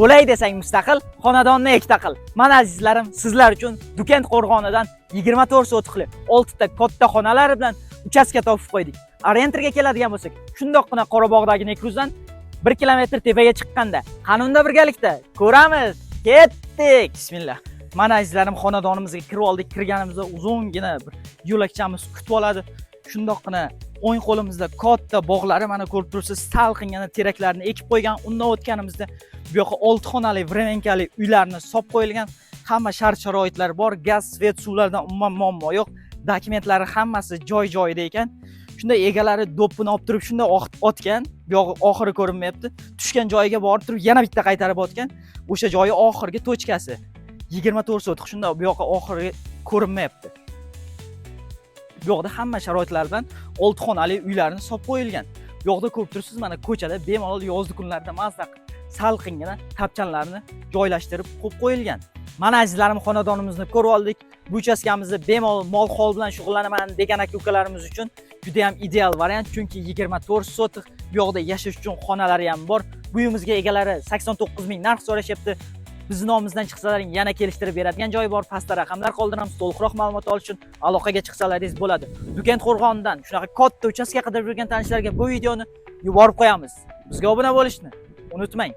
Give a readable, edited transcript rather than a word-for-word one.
Bo'lay desang mustaqil, xonadonni ikkita qil. Mana, azizlarim, sizlar uchun Dukent qo'rg'onidan 24 sotixli 6 ta katta xonalari bilan uchastka topib qo'ydik. Orientirga keladigan bo'lsak, shundoqqina Qorabog'dagi Nekruzdan 1 kilometr tepaga chiqqanda. Qani unda birgalikda ko'ramiz. Ketdik. Bismillah. Mana, azizlarim, xonadonimizga kirib oldik. Kirganimizda uzungina bir yo'lakchamiz kutib oladi. Shundoqqina o'ng qo'limizda katta bog'lari, mana, ko'rib turibsiz, salqingina teraklarni ekib qo'ygan. Undan o'tganimizda bu yoqqa olti xonali временка li uylarni solib qo'yilgan. Hamma shart sharoitlar bor, gaz, свет, suvlardan umuman muammo yo'q. Dokumentlari hammasi joy joyida ekan. Shunda egalari do'ppini olib turib shunday otgan, bu yog'i oxiri ko'rinmayapti. Tushgan joyiga borib turib yana bitta qaytarib otgan. O'sha joyi oxirgi точка si. 24 sotix, shunda bu yoqqa oxiri ko'rinmayapti. Bu yoqda hamma sharoitlar bilan olti xonali uylarni solib qo'yilgan. Bu yoqda ko'rib turibsiz, mana, ko'chada bemalol yozgi kunlarda mazza qilib salqingina tapchanlarni joylashtirib qo'yib qo'yilgan. Mana, azizlarim, xonadonimizni ko'rib oldik. Bu uchastkamizda bemalol mol hol bilan shug'ullanaman degan aka ukalarimiz uchun juda ham ideal variant, chunki 24 sotix, bu yoqda yashash uchun xonalari ham bor. Bu uyimizga egalari 89 ming narx so'rashyapti. Bizni nomimizdan chiqsalaring, yana kelishtirib beradigan joyi bor. Pastda raqamlar qoldiramiz. To'liqroq ma'lumot olish uchun aloqaga chiqsalaringiz bo'ladi. Dukent qo'rg'onidan shunaqa katta uchastka qidirib yurgan tanishlarga bu videoni yuborib qo'yamiz. Bizga obuna bo'lishni unutmang.